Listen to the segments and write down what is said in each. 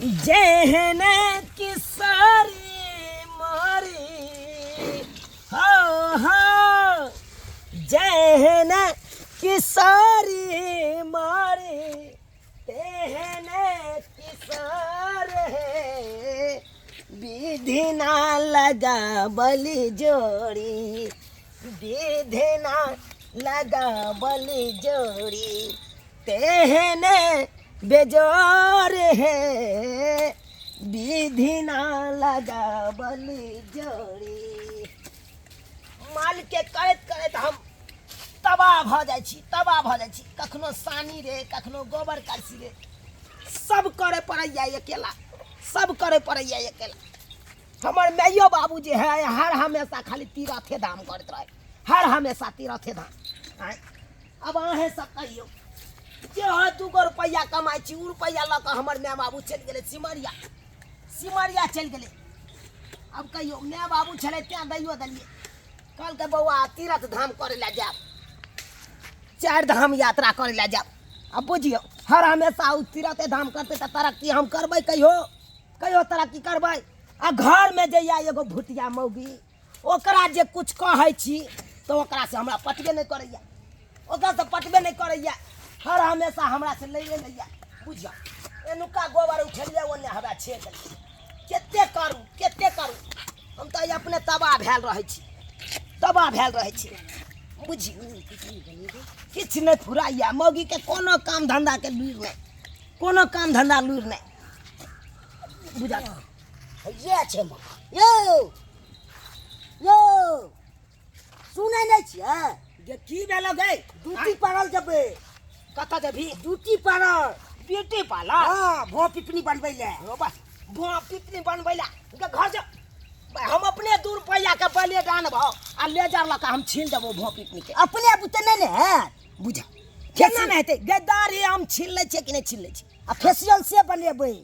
जेहन किसारी मारी हो हो, जेहन किसारी मारी तेहन किसार है, विधि ना लगा बलि जोड़ी, विधि ना लगा बलि जोड़ी तेहन बेजोर है, विधि ना लगा बलि जोड़ी। माल के करैत करैत हम तबाह भऽ जाइ छी, तबाह भऽ जाइ छी। कखनो सानी रे, कखनो गोबर करसी रे, सब करे पड़ैया अकेला, सब करे पड़ैया अकेला। हमर माइयो बाबू जे है हर हमेशा खाली तीरथे धाम करैत रहे, हर हमेशा तीरथे धाम। आँय, अब अहें सब कहियौ जे हो, 2 गो रुपैआ कमाइ छी, उ रुपैआ लऽ कऽ हमर माय बाबू चलि गेलै सिमरिया, सिमरिया चलि गेलै। अब कहियौ, माय बाबू छलै तेँ दैयो देलियै। कहलकै बौआ तीरथ धाम करै लए जायब, चारि धाम यात्रा करै लए जायब। अब बुझियौ, हर हमेशा ओ तीरथे धाम करतै तऽ तरक्की हम करबै? कहियो कहियो तरक्की करबै? आ घरमे जे यऽ एगो भुतिया मौगी, ओकरा जे कुछ कहै छी तऽ ओकरासँ हमरा पटबे नहि करैए, ओकरासँ पटबे नहि करैए। हर हमेशा हमरासँ लैए लैए। बुझियौ, एनुका गोबर उठेलियै, ओन्ने हवा छेक देलियै। कते करू, कते करू? हम तऽ अपने तबाह भेल रहै छी, तबाह भेल रहै छी। बुझी, किछु नहि फुराइए। मौगीके कोनो काम धन्धाके लुरि नहि, कोनो काम धन्धा लुरि नहि। बुझल? ये छै माँ, यौ यौ, सुनै नहि छियै? गे, की भेलो गे? ड्यूटी पार्लर जेबै। कतऽ जेबही? Beauty parlour. Beauty parlour? हँ, भो पिपनी बनबै लए। हो बस, भो पिपनी बनबै लए। गे, घर जा, हम अपने 2 रुपैआ के ब्लेड आनबौ आ लेजर लऽ कऽ हम छील देबौ भो पिपनी के। अपने बुते नहि ने हैत। बुझ, केना नहि हेतै? गे, दाढ़ी हम छील लै छियै कि नहि छील लै छियै? आ फेसियल से बनेबै।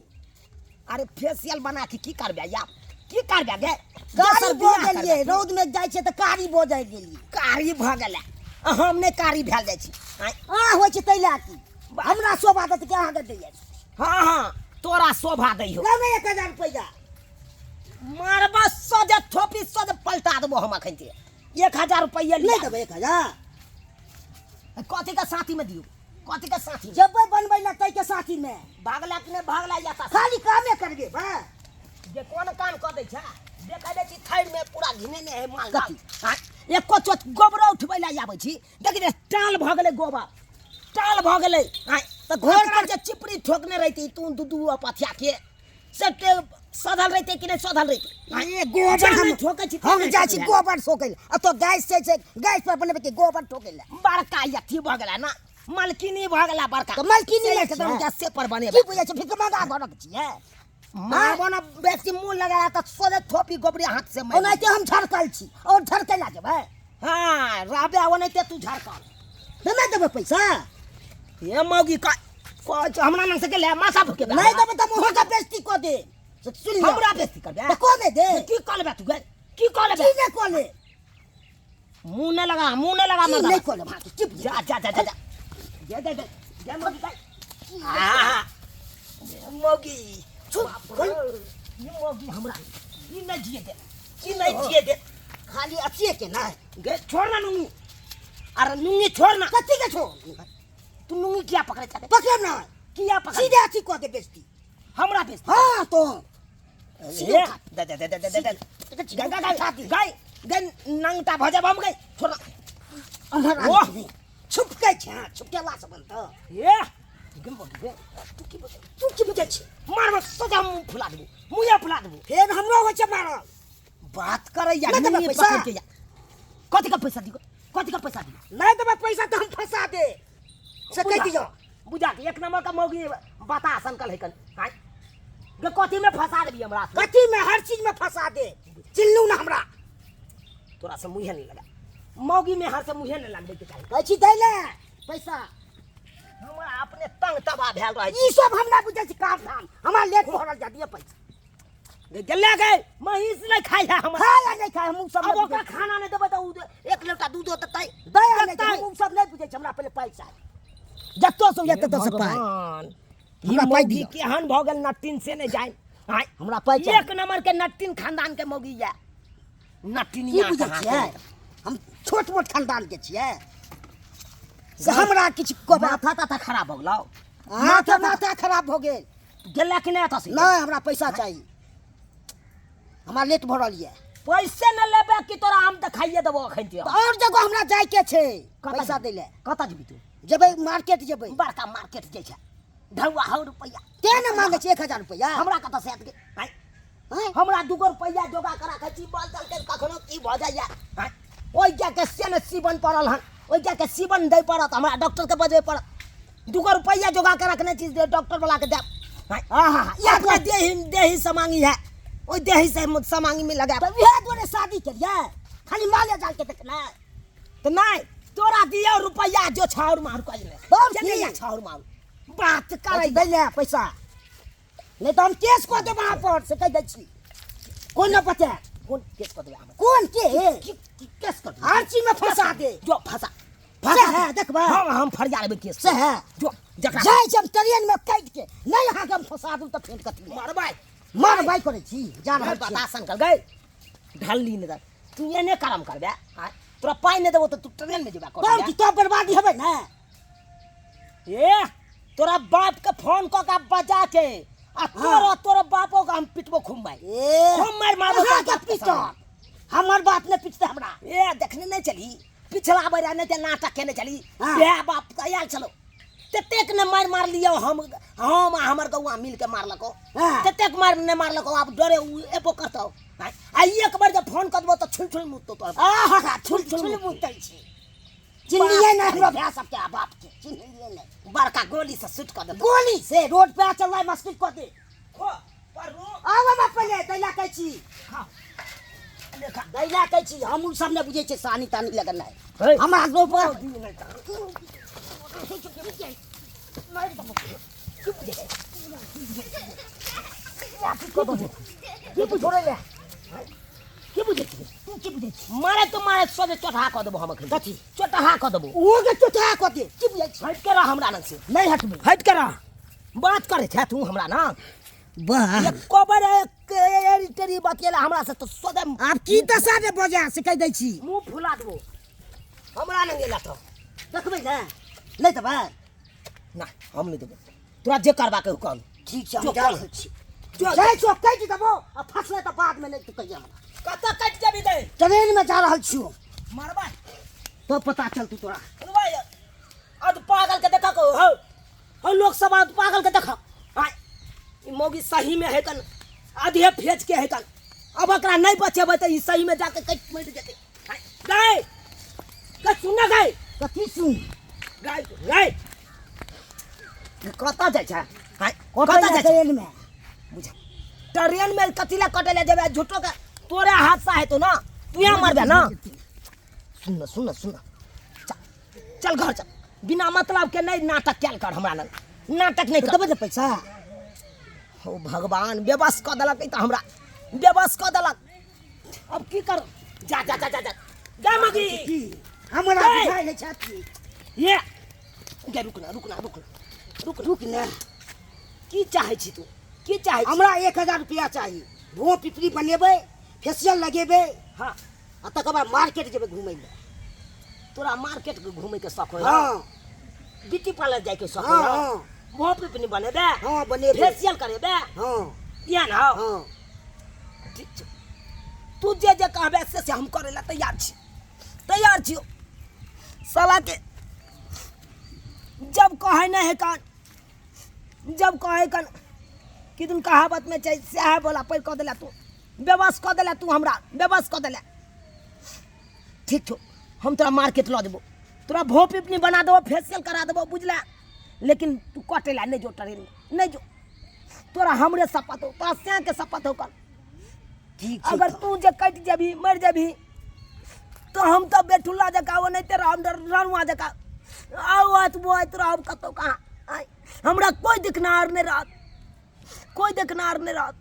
अरे, फेसियल बना के की करबै यार? की करबै गे? कारी भऽ गेलियै, रौद में जाइ छियै तऽ कारी भऽ जाइ गेलियै। कारी भऽ गेलै आ हम नहि कारी भेल जाइ छी? आँय? अहाँ होइ छै ताहि लए की हमरा शोभा देत कि अहाँके दैया? हँ हँ, तोरा शोभा दै हो। लऽ 1000 रुपैआ। मारबा सजे थोपी सजे पलटा देबो हम अखन के। 1000 रुपैआ नहि देबै 1000? कथी के साथी में दियौ? कथी के साथी में? जेबै बनबै लए ताहिके साथी में। भागला कि नहि भागला या ता? खाली कामे करबे बा। जे कोन काम कऽ दै छै? देखै दै छी, थैर में पूरा घिनेने है माल। कथी? आँय, एको चोट गोबरो उठबै लए आबै छी, देखी रे, टाल भऽ गेलै, गोबर टाल भऽ गेलै। आँय, तऽ घर पर जे चिपरी ठोकने रहिती तू दू दू पथिया के सबके, सधल रहिते कि नहि सधल रहिते? आँय, ए गोबर जामे हम ठोकै छी, हम तेने जाइ छी ठोकै। गोबर ठोकै लए। आ तो गैस छै, छै गैस पर बनेबै कि गोबर ठोकै लए? बड़का अथी भऽ गेला ना, मलकिनी भऽ गेला बड़का। तऽ मलकिनी से नहि एकदम छै। गैसे पर की बनेबै। बुझै छै, भिख मंगा घरक छियै? मारबो ना बेसी मुँह लगा तऽ सोझे थोपी गोबरी हाथ से मारि। ओनाहिते हम झरकल छी और झरकै लए जेबै? हाँ, रहबे ओनाहिते तू झरकल। तऽ नहि देबै पैसा? हे मौगी, का कहै छौ हमरा नाम से गेलै माथा भुके। नहि देबै तऽ मुँहके बेइज्जती कऽ दे से सुनि लिअ। हमरा बेइज्जती करबे? तऽ कऽ नहि दे? की कऽ लेबे तू गे? की कऽ लेबे? की नहि कऽ ले? मुँह नहि लगा, मुँह नहि लगा। की मर्दाबा। नहि कऽ लेब अहाँके? चुप। जा जा जा जा जा जा जा जा जा मौगी जा। आ मौगी, चुप। बाप रे, ई मौगी हमरा ई नहि जिए दे, ई नहि जिए दे। खाली अथिए के नहि। गे, छोड़ ना नुंगी। अरे, नुंगी छोड़ ना। कथी के छोड़? तू नुंगी किया पकड़े चाहते? पकड़ब ना। किया पकड़? सीधे अथी कऽ दे बेइज्जती। हमरा बेइज्जती? हाँ, तो ए, दे दे दे दे दे दे दे गई गई गई गई गई, नंगटा भऽ जाब हम। गई, छोड़ ना। ओह! छुपकै छै। हाँ, छुपकेला से बनतौ। ए गे मौगी गे, तू की बुझै? तू की बुझै छी? मारब सजा, मुँह फुला देबो, मुँहे फुला देबो। फेर हमरो होइ छै मारल। बात करैया नहि देबै नुंगी पैसा? पकड़ के या। कथी का पैसा दियो? कथी का पैसा दियो? नहि देबै पैसा तऽ हम फंसा दे से कहि दियौ। बुझा के एक नंबर का मौगी बता संकल है कन। आय गे, कथी में फंसा देबी हमरा? कथी में? हर चीज में फंसा दे। चिल्लू ना हमरा। तोरा से मुँहे नहीं लगा, मौगी में हर से मुँहे नहीं लगबे के चाही। कहै छी दै ले पैसा। हमरा अपने तंग तबाह भेल रहै। ई सब हमरा बुझै छी काम धाम, हमरा लेट भरल जा, दिअ पैसा। छी गेले गए, महींस नहीं खाइ है हमर। खाय या नहि खाय, हम उ सब अब नहि ओकरा बुझै छी। खाना नहीं देबै तऽ उ एक लोटा दूध देतै? दै या नहि देतै। हम उ सब नहि बुझै छी, हमरा पहिले पैसा जतो से ततो से पाइ। भगवान। ई हमरा पाइ मौगी दिअ। केहन भऽ गेल नट्टिन से नहि जाय आँय हमरा पाइ चाही। एक नंबर के नट्टिन खानदान के मौगी या की नट्टिनिया बुझै कहाँ छियै के। हम छोट मोट खानदान के छियै से हमरा किछु कहबै माथा ताथा खराब भऽ गेलौ माथा माथा खराब भऽ गेल गेला कि नहि एतऽ से नहि हमरा पैसा चाही हमरा लेट भऽ रहल यऽ पैसे न लेबे कि तोरा हम देखाइए देबो अखन ते तऽ आओर जगह हमरा जाइके छै कतऽ पैसा जेबही? दै लए कतऽ जेबही तू जेबै मार्केट जेबै बड़का मार्केट जाइ छै ढौआ हौ रुपैआ तें ने मांगै छी 1000 रुपैआ हमरा कतऽ से आयत गे आँय? आँय? हमरा दूगो रुपैआ जोगा कऽ राखै छी बल चल के कखनो की भऽ जाइए आँय? ओहि जाके से ने सीवन पड़ल हन ओहि जाके सीवन दै पड़त हमरा डॉक्टरके बजबै पड़त दूगो रुपैआ जोगा के रखने छी जे डॉक्टर वाला के देब आँय? आहा इएह दुआरे देही देही से मांगी है ओहि देही से समांगी में लगायब तऽ इएह दुआरे शादी केलियै खाली माले जाल के देखनाइ तऽ नहि तोरा दियौ रुपैआ जो छाउर मार कहि नहि तब की? चलैया छाउर मार बात करै दै ले पैसा नहि तऽ हम केस कऽ देब अहाँ पर से कहि दै छी कोन नहि बचायत कोन केस कऽ देबै हमरा कोन के की की केस कऽ देबै हर चीजमे फंसा दे जो फंसा से है देखबै हम हम फरिया लेबै केस से है जो जकरा जाइ छी हम ट्रेनमे काटि के नहि अहाँके हम फंसा दू तऽ फेर कथी लए? मारबै मारबै करै छी जा रहल छी बता सन कर गई ढल्ली नहि दे तू एने करम करबे आँय? तोरा पाइ नहि देबो तऽ तू ट्रेनमे जेबा तब की तब बर्बादी हेबै ने ए तोरा बाप के फोन कऽ के बजा के आ तोरा तोरा बापो के हम पिटबो खूब मारि ए खूब मारि मारबो अहाँके तोरा बाप के पीटत सामने। हमर बाप नहि पिटतै हमरा ए देखने नहि चली पिछला बेर नहि ते नाटक केने चली हाँ। बे बाप तऽ आयल छलो ततेक ने मारि मारलियौ हम आ हमर गौआ मिल के मारलको हाँ। ततेक मारि नहि मारलको आब डरे उ एबो करतौ आँय? आ एक बेर जब फोन कऽ देबो तऽ छुल छुल मुततो तोर आहा छुल छुल मुतै छी चिन्हलियै नहि हमरो भाय सबके आ बापके चिन्हलियै नहि बड़का गोली से शूट कऽ देतौ गोली से रोड पे चल रहा मुश्किल कऽ दे खो पर रो आब हम पहिले दैला कहै छी खा देखा दैला कहै छी हम सब नहि बुझै छियै सानी तानी लगेनाइ हे। हमरा रोड पर की बुझै ले की बुझै छी तू की बुझै छी मारे तो मारे सोझे चोटहा कऽ देबो हम अखन कथी? चोटहा कऽ देबो ओ के चोटा कऽ दे की बुझै छी हटि के रह हमरा लग से नहि हटबै हटि के रह बात करै छै तू हमरा ना वाह एको बेर एक टेरी बतियेला हमरा से तो सोझे आब की दशा रे बजा से कहि दै छी मुंह फुला देबो हमरा लग एला तो देखबै ने नहि देबै ना हम नहि देबो तोरा जे करबाक हो कर ठीक छै हम जो जा कर। रहल छी जो। जाइ छियौ कटि देबो आ फसलै तऽ बादमे नहि तू कहिया हमरा कतऽ कटि जेबी गई ट्रेनमे जा रहल छियौ मरबै तो पता चलतौ तोरा मरबै अध पागल के देखक हो हो लोग सब अध पागल के देखक आय ई मौगी सही में है कन आधे फेच के है कन अब एकरा नहीं बचेबै तऽ ई सही में जाके कटि मरि जेतै आय, गाय गाय सुन ना गाय कथी सुन गाय गाय कतऽ जाइ छै आय कतऽ कतऽ जाइ छै ट्रेनमे बुझ ट्रेन में कथी लए कटै लए जेबै झूठो के तोरे हादसा हेतौ ना तू यहाँ मरबे ना सुन ना सुन ना सुन ना चल चल घर चल बिना मतलब के नहीं नाटक कयल कर हमरा लग नाटक नहीं कर देबै ने पैसा ओ भगवान बेबस कऽ देलक ई तऽ हमरा बेबस कऽ देलक अब की कर जा जा जा जा जा जा मगी की हमरा ए! बुझाइ नहि छथि ये गे रुक ना रुक ना रुक ना रुक ना रुक ने की चाहै छी तू की चाहै छी हमरा 1000 रुपया चाही भों पिपरी बनेबै फेसियल लगेबै हाँ आ तकर बाद मार्केट जेबै घुमै लए तोरा मार्केट घूमे के शौक होय हाँ ब्यूटी पार्लर जाय के शौक हाँ, होय हाँ। मुँह पिपनी बनेबे हाँ बनेबै फेसियल करेबे हाँ इएह ना हौ हाँ ठीक छै तू जे जे कहबे से से हम करे ला तैयार छी तैयार छी साला के जब कहै नहि है कान जब कहै कन किदन कहावत में छै सएह बोला पैर कऽ देला तू बेबस कऽ देला तू हमरा बेबस कऽ देला ठीक छौ हम तोरा मार्केट लऽ जेबो तोरा भोप पिपनी बना देबो फेसियल करा देबो बुझला लेकिन तू कटे ला नहीं जो ट्रेन में नहीं जो तोरा हमरे शपथ हो तोरा सैं के शपथ हो कर ठीक छै अगर तू जे कटि जेबही मरि जेबही तो हम तो बेठुल्ला जकाँ ओनाहिते रहब रनुआ जकाँ आबैत बौआइत रहब कतहु कहाँ आँय हमरा कोइ देखनाहार नहि रहत कोइ देखनाहार नहि रहत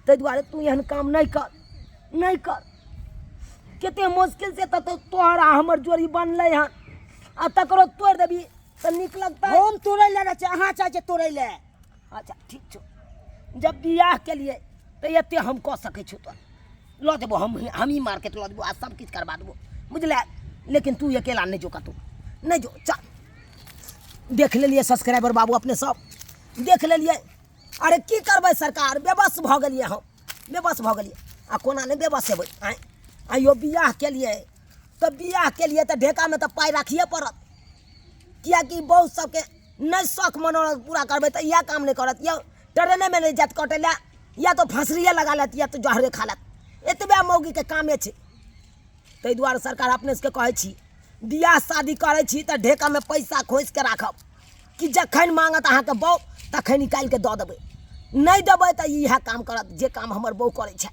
ताहि दुआरे तू एहन काम नहि कर नहि कर कते मुश्किल से तऽ तोहर आ हमर जोड़ी बनलै हन आ तकरो तोड़ि देबही तऽ नीक लगतै हम तोड़ै लए नहि छै अहाँ चाहै छियै तोड़ै लए अच्छा ठीक छौ। जब बियाह केलियै तऽ एते हम कऽ सकै छियौ, तोरा लऽ जेबो हम, हमही मार्केट लऽ जेबो आ सब किछु करबा देबो, बुझले? लेकिन तू अकेला नहि जो, कतहु नहि जो। चल, देख लेलियै सब्सक्राइबर बाबू, अपने सब देख लेलियै। अरे की करबै सरकार, बेबस भऽ गेलियै हम, बेबस भऽ गेलियै। आ कोना नहि बेबस हेबै? आँय आइयो बियाह केलियै तऽ बियाह केलियै तऽ ढेकामे तऽ पाइ राखिए पड़त, किएकि बहुत सबके नहि शौक मनोरथ पूरा करबै तऽ इएह काम नहि करत। यौ, ट्रेनेमे नहि जायत कटै लए, या तऽ फँसरिए लगा लेत या तऽ जहरे खा लेत, एतबे मौगीके कामे छै। ताहि दुआरे सरकार अपने सबके कहै छी, बियाह शादी करै छी तऽ ढेकामे पैसा खोसिके राखब कि जखन माँगत अहाँके बहू तखन निकालिके दऽ देबै। नहि देबै तऽ इएह काम करत जे काम हमर बहू करै छै।